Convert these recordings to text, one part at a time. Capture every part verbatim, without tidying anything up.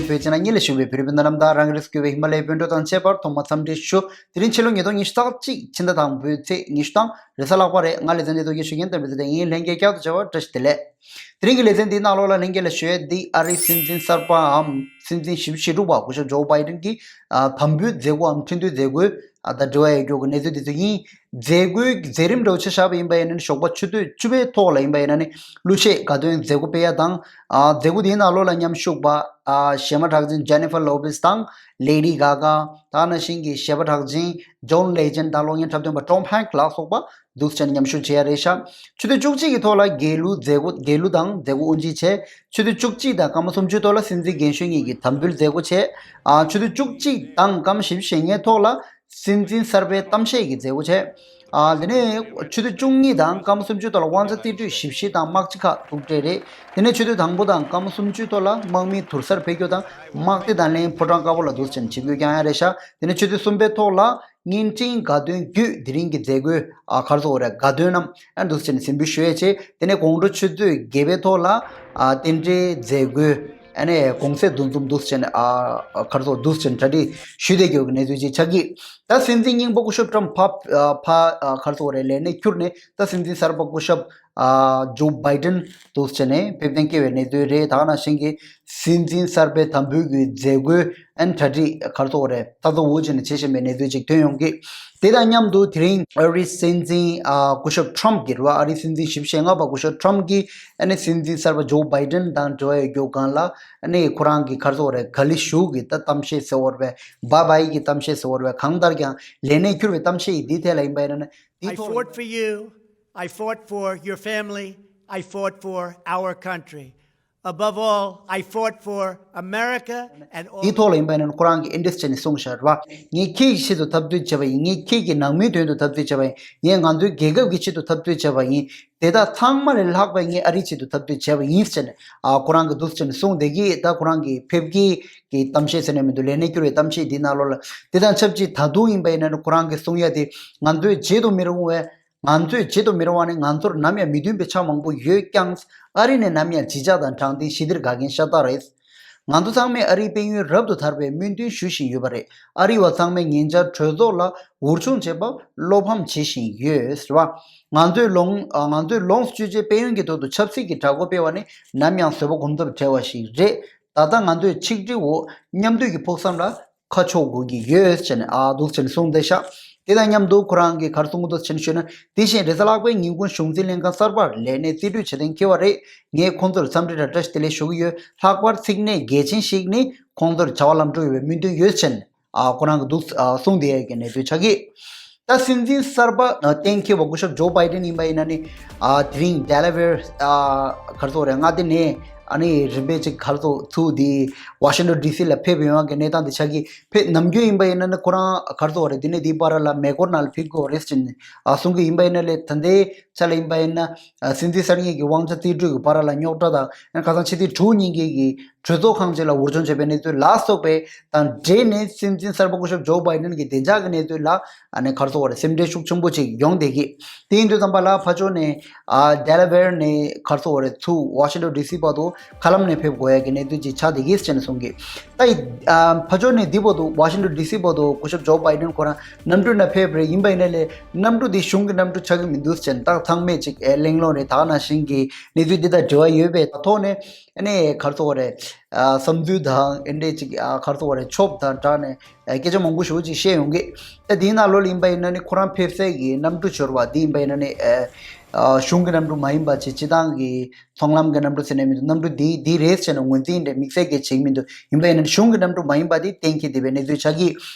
བོད་ཕྱི་ནང་གཉིས་ལ་བཞུགས་པའི་བོད་རིགས་སྤུན་ཟླ་རྣམས་དང་། རང་རེས་བསྐྱོད་པའི་ཧི་མ་ལ་ཡའི་བོད་འགྲོ་དང་བཅས་པར་ཐོག་མར་འཚམས་འདྲི་ཞུ། དེ་རིང་ཕྱི་ལོ་ཉིས་སྟོང་ཉི་ཤུ་རྩ་གཅིག་ཕྱི་ཟླ་དང་པོའི་ཚེས་ཉི་ཤུ་དང་རེས་གཟའ་ལྷག་པ་རེད། ང་ལེ་ཚན་ནས་རྡོ་རྗེ་ཆོས་རྒྱན་བསྟན་པའི་ཚེ་བརྟན་ཡིན། ལྷན་རྒྱས་བསྐྱར་དུ་མཇལ་བར་བཀྲ་ཤིས་བདེ་ལེགས། དེ་རིང་གི་ལེ་ཚན་འདིའི་ནང་ལོགས་ལ་ལྷན་རྒྱས་ལ་ཞུ་ཡས་འདི་ཨ་རིའི་སྲིད་འཛིན་གསར་པའམ་སྲིད་འཛིན་ཞེ་པོ་ཞེ་དྲུག་པ་སྐུ་ཞབས་ཇོ་བྷའི་ཌེན་གྱི་ཨ་དམ་འབུལ་མཛད་སྒོའམ་འཕྲིན་བསྟོད་མཛད་སྒོའི་ཨ་ད་དྲི་བ་ཡོད་རྒྱུ་གི་གནས་ཚུལ་འདི་ཚོ་ཡིན། མཛད་སྒོའི་མཛད་རིམ་འདྲ་བོ་ཆ་བཞག་པ་ཡིན་པ་ཡིན་ན་ནི་ཞོགས་པ་ཆུ་ཚོད་བཅུ་པའི་ཐོག་ལ་ཡིན་པ་ཡིན་ན་ནི་གླུ་གཞས་དགའ་སྟོན་མཛད་སྒོ་སྤེལ་ཡ་དང་། ཨ་མཛད་སྒོ་དེའི་ནང་ལོགས་ལ་མཉམ་ཞུགས་པ་ཨ་གཞས་མ་གྲགས་ཅན་ཇེ་ནི་ཕར་ལོ་པེས་དང་ལེ་ཌི་གྷ་གྷ། ད་ནང་བཞིན་གྱི་གཞས་པ་གྲགས་ཅན་ཇོན་ལེ་ཇེན་དང་གློག་བརྙན་འཁྲབ་སྟོན་པ་ཊོམ་ཧེང་ལ་སོགས་པ་འདུག་སེ་བྱས་ནས་མཉམ་ཞུགས་བྱེད་ཡ་རེད་ཤག་ཆུ་ཚོད་བཅུ་གཅིག་གི་ཐོག་ལ་རྒྱལ་གླུ་མཛད་སྒོ་རྒྱལ་གླུ་དང་མཛད་སྒོ་དབུ་འབྱེད་བྱས། ཆུ་ཚོད་བཅུ་གཅིག་དང་སྐར་མ་སུམ་ཅུའི་ཐོག་ལ་སྲིད་འཛིན་རྒན་གཞོན་གཉིས་ཀྱི་དམ་འབུལ་མཛད་སྒོ་བྱས། ཨ་ཆུ་ཚོད་བཅུ་གཅིག་དང་སྐར་མ་བཞི་བཅུ་ཞེ་ལྔའི་ཐོག་ལ་སྲིད་འཛིན་གསར་པའི་གཏམ་བཤད་ཀྱི་མཛད་སྒོ་བྱས། ཨ་དེ་ནས་ཆུ་ཚོད་བཅུ་གཉིས་དང་སྐར་མ་སུམ་ཅུའི་ཐོག་ལ་དབང་ཆ་རྩིས་སྤྲོད་ཞིབ་བཤེར་དང་དམག་སྤྱི་ཁག་ཐུག་འཕྲད་རེད། དེ་ནས་ཆུ་ཚོད་དང་པོ་དང་སྐར་མ་སུམ་ཅུའི་ཐོག་ལ་དམག་མིའི་དུར་སར་ཕེབས་རྒྱུ་དང་དམག་སྡེ་དང་ལྷན་ཕོ་བྲང་དཀར་པོ་ལ་འདུག་སེ་བྱས་ནས་ཆིབས་བསྒྱུར་བསྐྱངས་ཡ་རེད་ཤག་དེ་ནས་ཆུ་ཚོད་གསུམ་པའི་ཐོག་ལ་བརྙན་འཕྲིན་དགའ་སྟོན་བརྒྱུད་དེ་རིང་གི་མཛད་སྒོའི་ཨ་ག་རེ་ཟེར་དགོས་རེད། དགའ་སྟོན་རྣམས་ཨ་འདུག་སེ་བྱས་ནས་གཟིགས་འབུལ་ཞུ་ཡས་བྱས། དེ་ནས་དགོང་དྲོ་ཆུ་ཚོད་བརྒྱད་པའི་ཐོག་ལ་ཨ་རྟེན་འབྲེལ་མཛད་སྒོའི་ཨ་ནས་གུང་སེང་འདུ་འཛོམས་འདུག་སེ་བྱས་ནས་ཨ་ག་རེ་ཟེར་འདུག་སེ་བྱས་ནས་གྲ་སྒྲིག་ཞུས་བསྡད་ཡོད་ཀྱི་གནས་ཚུལ་ཅིག་ཆགས་ཀྱི། ད་སྲིད་འཛིན་རྙིང་པ་སྐུ་ཞབས་ཊམ་ཕ་ཕ་ཨ་ག་རེ་ཟེར་དགོས་རེད། ལས་གནས་བསྐྱུར་ནས་ད་སྲིད་འཛིན་གསར་པ་སྐུ་ཞབས་ཨ་ཇོ་བྷའི་ཌེན་འདུག་སེ་བྱས་ནས་ཕེབས་གཏན་འཁེལ་བའི་གནས་ཚུལ་རེད། ད་ག་ནང་བཞིན་གྱི་སྲིད་འཛིན་གསར་པའི་དམ་འབུལ་གྱི་མཛད་སྒོའི་ཨན་གྲ་སྒྲིག་ག་རེ་ཟེར་དགོས་རེད། ད་གཙོ་བོ་བྱས་ནས་བྱེད་བཞིན་པའི་གནས་ཚུལ་ཅིག་ཐོན་ཡོང་གི། དེ་དང་མཉམ་དུ་དེ་རིང་ཨ་རིའི་སྲིད་འཛིན་ཨ་སྐུ་ཞབས་ཊམ་གྱི་རེད་བ། ཨ་རིའི་སྲིད་འཛིན་ཞེ་པོ་ཞེ་ལྔ་པ་སྐུ་ཞབས་ཊམ་གྱིས་ཨ་ནི་སྲིད་འཛིན་གསར་པ་ཇོ་བྷའི་ཌེན་དང་འབྲེལ་བ་ཡོད་རྒྱུ་སྒང་ལ་ཨ་ནི་ཁོ་རང་གི་ག་རེ་ཟེར་དགོས་རེད། ག་ལེ་ཞུ་གི་ད་གཏམ་བཤད་ཟེར་དགོས་རེད་པས། བྷའི་བྷའི་གི་གཏམ་བཤད་ཟེར་དགོས་རེད་པས། གང་ལྟར་ཀྱང་ལས་གནས་བསྐྱུར་བའི་གཏམ་བཤད་ཡིན་འདིའི་ཐད་ལ་ཡིན་པ་ཡིན་ན་ནི། འདིའི I ཐོག་ལ fought for you. I fought for your family. I fought for our country. Above all, I fought for America and all. འདིའི་ཐོག་ལ་ཡིན་པ་ཡིན་ན་ཁོ་རང་གིས་ཨེ་འདྲས་བྱས་ནས་གསུངས་བཞག་རེད་བ། ངས་ཁྱེད་ཀྱི་ཆེད་དུ་འཐབ་རྩོད་བྱས་པ་ཡིན། ངས་ཁྱེད་ཀྱི་ནང་མིའི་དོན་དུ་འཐབ་རྩོད་བྱས་པ་ཡིན། ངས་ང་ཚོའི་རྒྱལ་ཁབ་ཀྱི་ཆེད་དུ་འཐབ་རྩོད་བྱས་པ་ཡིན། དེ་དག་ཚང་མ་ལས་ལྷག་པའི་ངས་ཨ་རིའི་ཆེད་དུ་འཐབ་རྩོད་བྱས་པ་ཡིན་ཟེར་ནས་ཨ་ཁོ་རང་གིས་འདུག་ཟེར་ནས་གསུངས་བསྡད་ཀྱི། ད་ཁོ་རང་གིས་ཕེབས་སྐྱེལ་གྱི་གཏམ་བཤད་ཟེར་ནས་མི་འདུག་ལས་གནས་བསྐྱུར་བའི་གཏམ་བཤད་འདིའི་ནང་ལོགས་ལ། དེ་དང་ཆབས་ཅིག་ད་དུང་ཡིན་པ་ཡིན་ན་ནི་ཁོ་རང་གིས་གསུང་ཡ་དེ། ང་ཚོས་བརྗེད་དུ་མི་རུང་བའི། ང་ཚོས་བརྗེད་དུ་མི་རུང་བ་ནི་ང་ཚོར་ནམ་ཡང་མི་མཐུན་པའི་ཆ་མང་པོ་ཡོད་ཀྱང་། ཨ་རི་ནི་ནམ་ཡང་བརྗིད་ཆགས་དང་དྲང་བདེན་ཞི་བདེར་དགའ་མཁན་ཤ་སྟག་རེད། ང་ཚོ་ཚང་མས་ཨ་རིའི་དཔལ་ཡོན་རབ་ཏུ་དར་བའི་སྨོན་འདུན་ཞུ་བཞིན་ཡོད་པ་རེད། ཨ་རི་བ་ཚང་མས་ཉེ་ཆར་གྲོས་ཚོགས་ལ་འུར་ཆུང་བྱེད་པར་བློ་ཕམ་བྱེད་བཞིན་ཡོད་ཟེར་བ། ང་ཚོས་ལོངས་ང་ཚོས་ལོངས་སུ་སྤྱོད་ཆེད་དཔལ་ཡོན་གྱི་ཐོག་ཏུ་ཆབ་སྲིད་ཀྱི་དྲག་པོ་སྤེལ་བ་ནི་ནམ་ཡང་བཟོད་པ་སྒོམ་ཐབས་བྲལ་བ་ཞིག་རེད། ད་ལྟ་ང་ཚོས་ཆིག་སྒྲིལ་འོག་མཉམ་འདུས་ཀྱི་ཕུགས་བསམ་ལ་ཁ་ཕྱོགས་དགོས་ཀྱི་ཡོད་ཟེར་ནས་ཨ་འདུག་ཟེར་ནས་གསུངས་བསྡད་ཤག་དེ་དང་མཉམ་དུ་ཁོ་རང་གིས་ག་རེ་གསུང་གི་འདུག་ཟེར་ནས་ཞུས་ན། དེ་བཞིན་རེས་གཟའ་ལྷག་པའི་ཉིན་གུང་གཞུང་འཛིན་ལྷན་ཁང་གསར་པར་ལས་གནས་རྩིས་སྤྲོད་བྱེད་གཏན་འཁེལ་བ་རེད། ངས་ཁོང་ཚོར་འཚམས་འདྲི་དང་བཀྲ་ཤིས་བདེ་ལེགས་ཞུ་གི་ཡོད། ལྷག་པར་ཚིག་གནད་གལ་ཆེན་ཞིག་ནི་ཁོང་ཚོར་བྱ་བ་ལམ་འགྲོ་ཡོད་པའི་སྨོན་འདུན་ཡོད་ཟེར་ནས་ཨ་ཁོ་རང་གིས་འདུག་ཨ་གསུངས་བསྡད་ཡོད་ཀྱི་གནས་ཚུལ་ཆགས་ཀྱི། ད་སྲིད་འཛིན་གསར་པ་གཏན་འཁེལ་བ་སྐུ་ཞབས་ཇོ་བྷའི་ཌེན་ཡིན་པ་ཡིན་ན་ནི་ཨ་དེ་རིང་ཌེ་ལ་ཝེར་ཨ་ག་རེ་ཟེར་དགོས་རེད། མངའ་སྡེ་ནས་ཨ་ནི་རིམ་པས་ཅིག་ག་རེ་ཟེར་ཚུར་དེ་ཝ་ཤིང་ཊོན་ཌི་སི་ལ་ཕེབས་ཡོང་ཡག་གི་གནས་སྟངས་དེ་ཆགས་ཀྱི། ཕེབས་ནམ་རྒྱུན་ཡིན་པ་ཡིན་ན་ནི་ཁོ་རང་ག་རེ་ཟེར་དགོས་རེད། དེ་ནས་དེའི་བར་ལ་མེ་འཁོར་ནང་ལ་ཕེབས་དགོས་རེད་ཟེར་ནས་ཨ་གསུང་གི་ཡིན་པ་ཡིན་ན་ལས། ད་ལྟའི་ཆ་ལ་ཡིན་པ་ཡིན་ན་ཨ་སྲིད་འཛིན་གསར་རྙིང་གི་དབང་ཆ་རྩིས་སྤྲོད་ཀྱི་བར་ལ་རྙོག་དྲ་དང་། ཁ་སང་ཕྱི་ཚེས་དྲུག་ཉིན་གྱི་གྲོས་ཚོགས་ཁང་ཅིག་ལ་འུར་ཆུང་བྱས་པའི་གནས་ཚུལ་ལ་སོགས་པའི་དང་འབྲེལ་ནས་སྲིད་འཛིན་གསར་པ་སྐུ་ཞབས་ཇོ་བྷའི་ཌེན་གྱི་བདེ་འཇགས་ཀྱི་གནས་ཚུལ་ལ་ཨ་ནི་ག་རེ་ཟེར་དགོས་རེད། སེམས་ཁྲལ་ཤུགས་ཆེན་པོ་ཅིག་ཡོང་བསྡད་ཀྱི། དེ་ཡིན་དུས་ཙམ་པ་ལ་ཕར་ཕྱོགས་ནས་ཨ་ཌེ་ལ་ཝེར་ནས་ག་རེ་ཟེར་དགོས་རེད། ཚུར་ཝ་ཤིང་ཊོན་ཌི་སི་བར་དུ་མཁའ་ལམ་ནས་ཕེབས་དགོས་ཡ་གི་གནས་ཚུལ་ཅིག་ཆགས་བསྡད་ཀྱི་ཟེར་ནས་གསུང་གི། ད་ཡི་ཨ་ཕར་ཕྱོགས་ནས་འདི་བར་དུ་ཝ་ཤིང་ཊོན་ཌི་སི་བར་དུ་སྐུ་ཞབས་ཇོ་བྷའི་ཌེན་ཁོ་རང་གནམ་གྲུ་ནང་ཕེབས་རེད། ཡིན་པ་ཡིན་ན་ལས་གནམ་གྲུ་འདི་གཞུང་གི་གནམ་གྲུ་ཆགས་ཀྱི་མི་འདུག་ཟེར་ནས་ད་ཚང་མས་ཅིག་ཨེ་གླེང་སློང་རེད། ད་ག་ནང་བཞིན་གྱི་གནས་ཚུལ་འདི་དང་འབྲེལ་བ་ཡོད་པའི་ཐོག་ནས་ཨ་ནི་ག་རེ་ཟེར་དགོས་རེད། ཨ་བསམ་ཚུལ་དང་ཨེ་འདྲས་ཅིག་ཨ་ག་རེ་ཟེར་དགོས་རེད། ཆོབ་དང་སྦྲགས་ནས་ཨ་སྐད་ཆ་མང་པོ་ཞེ་པོ་ཅིག་བཤད་ཡོང་གི། ད་དེའི་ནང་ལོགས་ལ་ཡིན་པ་ཡིན་ན་ནི་ཁོ་རང་ཕེབས་སའི་གི་གནམ་གྲུ་ཆེ་བ་འདི་ཡིན་པ་ཡིན་ན་ནི་ཨ་ཨ་གཞུང་གི་གནམ་གྲུ་མ་ཡིན་པ་ཅིག་སྤྱི་བཏང་གི་ཚོང་ལམ་གྱི་གནམ་གྲུ་ཟེར་ནས་མི་འདུག་གནམ་གྲུ་འདི་འདི་རེད་ཟེར་ནས་ངོས་འཛིན་རེད་དམིགས་བསལ་གྱི་བྱེད་ཀྱི་མི་འདུག་ཡིན་པ་ཡིན་ན་གཞུང་གི་གནམ་གྲུ་མ་ཡིན་པ་འདི་གཏན་འཁེལ་བསྡད་པའི་གནས་ཚུལ་ཆགས་ཀྱི།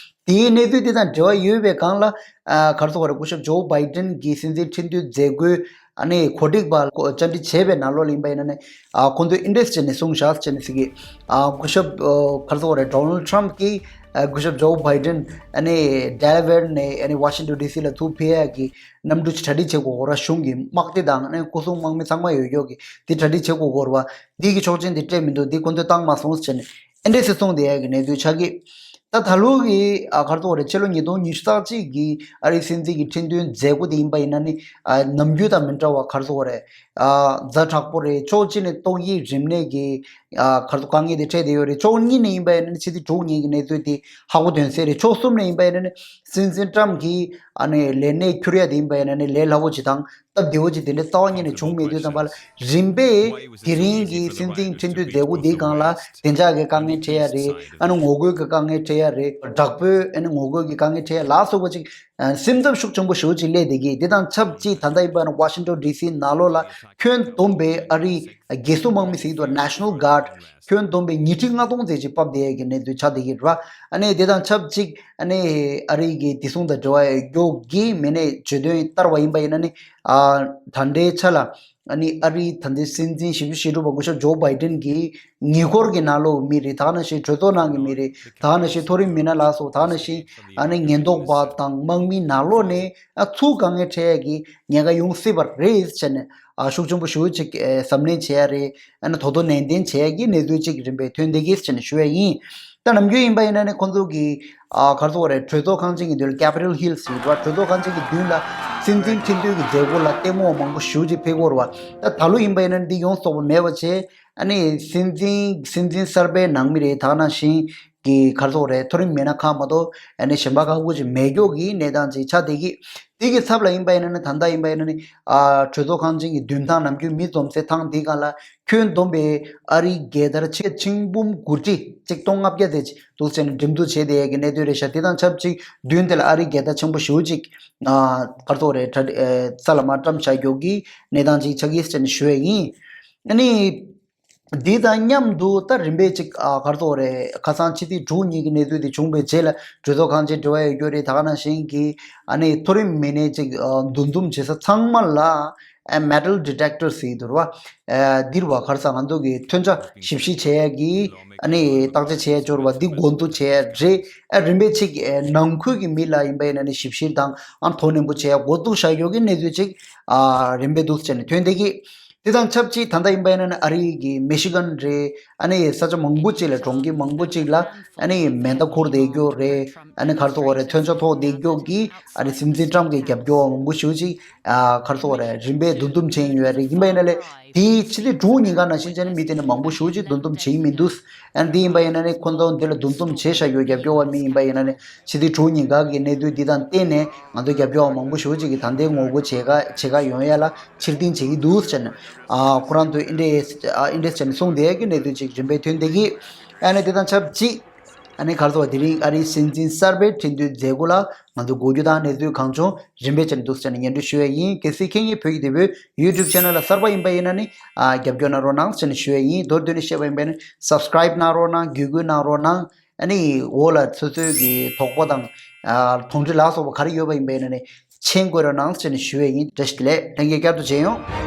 དེའི་གནས་ཚུལ་འདི་དང་འབྲེལ་བ་ཡོད་པའི་སྒང་ལ་ཨ་ག་རེ་ཟེར་དགོས་རེད། སྐུ་ཞབས་ཇོ་བྷའི་ཌེན་གྱིས་སྲིད་འཛིན་ཁྲིན་ཏུའུ་མཛད་སྒོའི་ཨ་ནི་གོ་སྒྲིག་པ་བཅར་འདྲི་བྱས་པའི་ནང་ལོགས་ལ་ཡིན་པ་ཡིན་ན་ནི་ཨ་ཁོང་ཚོས་ཨེ་འདྲས་བྱས་ནས་གསུངས་བཞག་ཟེར་ནས་ཟེར་གི། ཨ་སྐུ་ཞབས་ཨ་ག་རེ་ཟེར་དགོས་རེད། ཌོ་ནལ་ཌི་ཊམ་གྱིས་ཨ་སྐུ་ཞབས་ཇོ་བྷའི་ཌེན་ཨ་ནི་ཌེ་ལ་ཝེར་ནས་ཨ་ནི་ཝ་ཤིང་ཊོན་ཌི་སི་ལ་ཚུར་ཕེབས་ཡག་གི་གནམ་གྲུ་ཅིག་གྲ་སྒྲིག་བྱེད་དགོས་སྐོར་གཞུང་གི་དམག་སྡེ་དང་ཨ་ནི་སྐུ་སྲུང་དམག་མི་ཚང་མ་ཡོད་ཀྱོག་གི་དེ་གྲ་སྒྲིག་བྱེད་དགོས་སྐོར་བ། འདི་གི་ཆོག་མཆན་འདི་སྤྲད་མི་འདུག་འདི་ཁོང་ཚོས་བཏང་མ་སོང་ཟེར་ནས་ཨེ་འདྲས་སེ་གསུངས་བསྡད་ཡག་གི་གནས་ཚུལ་ཆགས་ཀྱི། ད་ད་ལོ་གི་ཨ་ག་རེ་ཟེར་དགོས་རེད། ཕྱི་ལོ་ཉིས་སྟོང་ཉི་ཤུ་རྩ་གཅིག་གི་ཨ་རིའི་སྲིད་འཛིན་གྱི་ཁྲིན་ཏུའུ་མཛད་སྒོ་དེ་ཡིན་པ་ཡིན་ན་ནི་ཨ་ནམ་རྒྱུན་དང་མི་འདྲ་བ་ག་རེ་ཟེར་དགོས་རེད། ཨ་ཛ་དྲག་པོ་རེད། ཕྱོགས་གཅིག་ནས་ཏོག་དབྱིབས་རིམས་ནད་ཀྱི་ ཨ་གར་དུ་དཀའ་ངལ་དེ་འཕྲད་བསྡད་ཡོད་རེད། ཕྱོགས་གཉིས་ནས་ཡིན་པ་ཡིན་ན་ནི་ཕྱི་ཚེས་དྲུག་ཉིན་གྱི་གནས་ཚུལ་དེ་ཧ་གོ་དོན་གསལ་རེད། ཕྱོགས་གསུམ་ནས་ཡིན་པ་ཡིན་ན་ནི་སྲིད་འཛིན་ཀྲམ་གྱིས་ཨ་ནི་ལས་གནས་འཁྱུར་ཡ་དེ་ཡིན་པ་ཡིན་ན་ནི་ལས་སླ་བོ་ཅིག་དང་སྟབས་བདེ་བོ་ཅིག་དེ་འདྲའི་རྩ་བ་ཉིད་ནས་བྱུང་མེད་དུས་ཙམ་པ་ལ། རིམ་པས་དེ་རིང་གི་སྲིད་འཛིན་ཁྲིམས་གཏོད་མཛད་སྒོ་འདིའི་སྒང་ལ་བདེ་འཇགས་ཀྱི་དཀའ་ངལ་འཕྲད་ཡ་རེད། ཨ་ནི་ངོ་རྒོལ་གྱི་དཀའ་ངལ་འཕྲད་ཡ་རེད། དྲག་པོའི་ཨ་ནི་ངོ་རྒོལ་གྱི་དཀའ་ངལ་འཕྲད་ཡ་ལ་སོགས་པ་ཅིག་ཨ་སེམས་འཚབ་ཤུགས་ཆེན་པོ་ཞེ་པོ་ཅིག་སླེབས་བསྡད་ཀྱི། དེ་དང་ཆབས་ཅིག་ད་ལྟ་ཡིན་པ་ན་ཝ་ཤིང་ཊོན་ཌི་སི་ནང་ལོགས་ལ་ཁྱོན་བསྡོམས་པའི་ཨ་རིའི་རྒྱལ་སྲུང་དམག་མི་ཟེར་གྱི་འདུག National Guard ཁྱོན་བསྡོམས་པའི་ཉིས་ཁྲི་ལྔ་སྟོང་ཙམ་ཅིག་ཕབ་བསྡད་ཡས་ཀྱི་གནས་ཚུལ་ཆགས་བསྡད་ཀྱི་རེད་བ། ཨ་ནི་དེ་དང་ཆབས་ཅིག་ཨ་ནི་ཨ་རི་གི་བདེ་སྲུང་དང་འབྲེལ་བ་ཡོད་རྒྱུ་གི་མི་སྣས་བརྗོད་དོན་ལྟར་བ་ཡིན་པ་ཡིན་ན་ནི། ཨ་ད་ལྟའི་ཆ་ལ་ཨ་ནི་ཨ་རིའི་ད་ལྟའི་སྲིད་འཛིན་བཞི་བཅུ་ཞེ་དྲུག་པ་སྐུ་ཞབས་ཇོ་བྷའི་ཌེན་གྱི་ཉེ་འཁོར་གྱི་ནང་ལོགས་མི་རེད། ད་ག་ནང་བཞིན་གྲོས་ཚོགས་ནང་གི་མི་རེད། ད་ག་ནང་བཞིན་མཐོ་རིམ་མི་སྣ་ལ་སོགས། ད་ག་ནང་བཞིན་ཨ་ནི་ཉེན་རྟོག་པ་དང་དམག་མིའི་ནང་ལོགས་ནས་ཨ་ཚུར་དཀའ་ངལ་འཕྲད་ཡས་ཀྱི་ཉེན་ཁ་ཡོང་སྲིད་པ་རེད་ཟེར་ནས། ཨ་ཤུགས་ཆེན་པོ་ཞེ་པོ་ཅིག་ཨེ་གཟབ་ནན་བྱེད་ཡ་རེད། ཨ་ནི་དོ་དོ་ནན་ཏན་བྱེད་ཡ་གི་གནས་ཚུལ་ཅིག་རིམ་པས་ཐོན་བསྡད་ཀྱི་ཟེར་ནས་ཞུ་ཡ་ཡིན། ད་ནམ་རྒྱུན་ཡིན་པ་ཡིན་ན་ནི་ཁོང་ཚོ་གི་ཨ་ག་རེ་ཟེར་དགོས་རེད། གྲོས་ཚོགས་ཁང་ཆེན་གྱི་མདུན་ལ། Capitol Hill ཟེར་གྱི་འདུག་གྲོས་ཚོགས་ཁང་ཆེན་གྱི་མདུན་ལ་སྲིད་འཛིན་ཁྲིམས་གཏོད་ཀྱི་མཛད་སྒོ་ལ་ལྟད་མོ་བ་མང་པོ་ཞེ་པོ་ཅིག་ཕེབས་ཀྱི་ཡོད་རེད་བ། ད་ད་ལོ་ཡིན་པ་ཡིན་ན་འདི་ཡོངས་རྫོགས་པ་མེད་པ་བྱས། ཨ་ནི་སྲིད་འཛིན་སྲིད་འཛིན་གསར་པའི་ནང་མི་རེད། ད་ག་ནང་བཞིན་གྱི་ག་རེ་ཟེར་དགོས་རེད། མཐོ་རིམ་མི་སྣ་ཁག་མ་གཏོགས་ཨ་ནི་གཞན་པ་ཁག་པོ་ཅིག་མེད་མཁན་གྱི་གནས་སྟངས་ཅིག་ཆགས་བསྡད་ཀྱི། དེ་གི་ཚབ་ལ་ཡིན་པ་ཡིན་ན་ནི། ད་ལྟ་ཡིན་པ་ཡིན་ན་ནི་ཨ་གྲོས་ཚོགས་ཁང་ཆེན་གྱི་མདུན་ཐང་། ནམ་རྒྱུན་མི་འཛོམས་སའི་ཐང་དེའི་སྒང་ལ་ཁྱོན་བསྡོམས་པའི་ཨ་རིའི་རྒྱལ་དར་ཆེ་ཆིག་འབུམ་དགུ་ཁྲི་ཆིག་སྟོང་ལྔ་བརྒྱ་དེ་ཅིག་འདུག་ཟེར་ནས་འགྲེམས་འཛུགས་བྱས་བསྡད་ཡས་ཀྱི་གནས་ཚུལ་རེད་ཤག་དེ་དང་ཆབས་ཅིག་མདུན་དེ་ལ་ཨ་རིའི་རྒྱལ་དར་ཆེན་པོ་ཞེ་པོ་ཅིག་ཨ་ག་རེ་ཟེར་དགོས་རེད། གྲ་ཨ་ས་ལ་མར་བཀྲམ་བཞག་མཁན་གྱི་གནས་སྟངས་ཅིག་ཆགས་ཀྱི་ཟེར་ནས་ཞུ་ཡས་ཡིན། ཨ་ནི། འདི་དང་མཉམ་དུ་ད་རིམ་པས་ཅིག་ཨ་ག་རེ་ཟེར་དགོས་རེད། ཁ་སང་ཕྱི་ཚེས་དྲུག་ཉིན་གྱི་གནས་ཚུལ་དེ་བྱུང་བའི་རྗེས་ལ་གྲོས་ཚོགས་ཁང་ཆེན་འབྲེལ་བ་ཡོད་རྒྱུ་རེད། ད་ག་ནང་བཞིན་གྱི་ཨ་ནི་མཐོ་རིམ་མི་སྣས་ཅིག་ཨ་འདུ་འཛོམས་བྱེད་ས་ཚང་མ་ལ་ཨ་མེ་ཊལ་ཌི་ཊེག་ཊར་ཟེར་གྱི་འདུག་རེད་བ། ཨ་འདིར་བ་ག་རེ་ཟེར། ང་ཚོ་གི་ཐོན་ཆ་ཞིབ་བཤེར་བྱེད་ཡ་གི་ཨ་ནི་བརྟག་དཔྱད་བྱེད་ཡ་འབྱོར་བ་འདི་འགོ་འཛུགས་བྱེད་ཡ་རེད། ཨ་རིམ་པས་ཅིག་ཨ་ནང་ཁུལ་གྱི་མི་ལ་ཡིན་པ་ཡིན་ན་ནི་ཞིབ་བཤེར་དང་ཨ་དོ་ནན་པོ་བྱེད་ཡ་འགོ་འཛུགས་བཞག་ཡོད་ཀྱི་གནས་ཚུལ་ཅིག་ཨ་རིམ་པས་འདུག་ཟེར་ནས་ཐོན་བསྡད་ཀྱི། དེ་དང་ཆབས་ཅིག་ད་ལྟ་ཡིན་པ་ཡིན་ན་ནི་ཨ་རི་གི་མི་ཤི་གན་རེད། ཨ་ནི་ས་ཆ་མང་པོ་ཅིག་ལ། གྲོང་ཁྱེར་མང་པོ་ཅིག་ལ་ཨ་ནི་མེ་མདའ་འཁུར་བསྡད་རྒྱུ་རེད། ཨ་ནི་ག་རེ་ཟེར་དགོས་རེད། མཚོན་ཆ་ཐོགས་བསྡད་རྒྱུ་གི་ཨ་ནི་སྲིད་འཛིན་ཊམ་གྱི་རྒྱབ་སྐྱོར་བ་མང་པོ་ཞེ་པོ་ཅིག་ཨ་ག་རེ་ཟེར་དགོས་རེད། རིམ་པས་འདུ་འཛོམས་བྱས་ཡོད་རེད། ཡིན་པ་ཡིན་ན་ལས་དེའི་ཕྱི་ཚེས་དྲུག་ཉིན་ཀ་ནང་བཞིན་བྱས་ནས་མི་དེ་འདྲ་མང་པོ་ཞེ་པོ་ཅིག་འདུ་འཛོམས་བྱེད་ཀྱི་མི་འདུག་ཨ་ནི་དེ་ཡིན་པ་ཡིན་ན་ནི་ཁོང་ཚོ་འདི་ལ་འདུ་འཛོམས་བྱས་བཞག་ཡོད། རྒྱབ་སྐྱོར་བ་མི་ཡིན་པ་ཡིན་ན་ནི། ཕྱི་ཚེས་དྲུག་ཉིན་ཀ་གི་གནས་ཚུལ་འདི་དང་བསྟུན་ནས་ང་ཚོ་རྒྱབ་སྐྱོར་བ་མང་པོ་ཞེ་པོ་ཅིག་གིས་ད་ལྟའི་ངོ་རྒོལ་བྱེད་ཀ་བྱེད་ག་ཡོང་ཡ་ལ་ཕྱིར་འཐེན་བྱེད་ཀྱི་འདུག་ཟེར་ནས། ཨ་ཁོ་རང་ཚོས་ཨིན་འདྲས་ཨ་ཨིན་འདྲས་ཟེར་ནས་གསུངས་བསྡད་ཀྱི་གནས་ཚུལ་ཅིག་རིམ་པས་ཐོན་བསྡད་ཀྱི། ཨ་ནི་དེ་དང་ཆབས་ཅིག་ཨ་ནི་ག་རེ་ཟེར་བ། དེ་རིང་ཨ་རིའི་སྲིད་འཛིན་གསར་པའི་ཁྲིམས་གཏོད་མཛད་སྒོ་ལ་ང་ཚོ་གོ་རྒྱུ་དང་གནས་ཚུལ་གང་བྱུང་རིམ་པས་བྱས་ནས་འདུག་ཟེར་ནས་སྙན་སྒྲོན་ཞུ་ཡ་ཡིན། གལ་སྲིད་ཁྱེད་ཉིད་བོད་ཀྱི་དེབ་པོའི་ཡུ་ཊུབ་ཆེ་ནལ་ལ་གསར་པ་ཡིན་པ་ཡིན་ན་ནི་ཨ་རྒྱབ་སྐྱོར་གནང་རོགས་གནང་ཟེར་ནས་ཞུ་ཡ་ཡིན། མདོར་བསྡུས་ནས་བཤད་པ་ཡིན་པ་ཡིན་ན་ནི་སབ་སི་ཀ་རེབ་གནང་རོགས་གནང་། བརྒྱུད་སྐུལ་གནང་རོགས་གནང་། ཨ་ནི་འོག་ལ་སོ་སོའི་གི་དོགས་པ་དང་ཨ་དོགས་འདྲི་ལ་སོགས་པ་ག་རེ་ཡོད་པ་ཡིན་པ་ཡིན་ན་ནི་མཆན་བཀོད་རོགས་གནང་ཟེར་ནས་ཞུ་ཡས་ཡིན། བཀྲ་ཤིས་བདེ་ལེགས། ལྷན་རྒྱས་བསྐྱར་དུ་མཇལ་ཡོང་།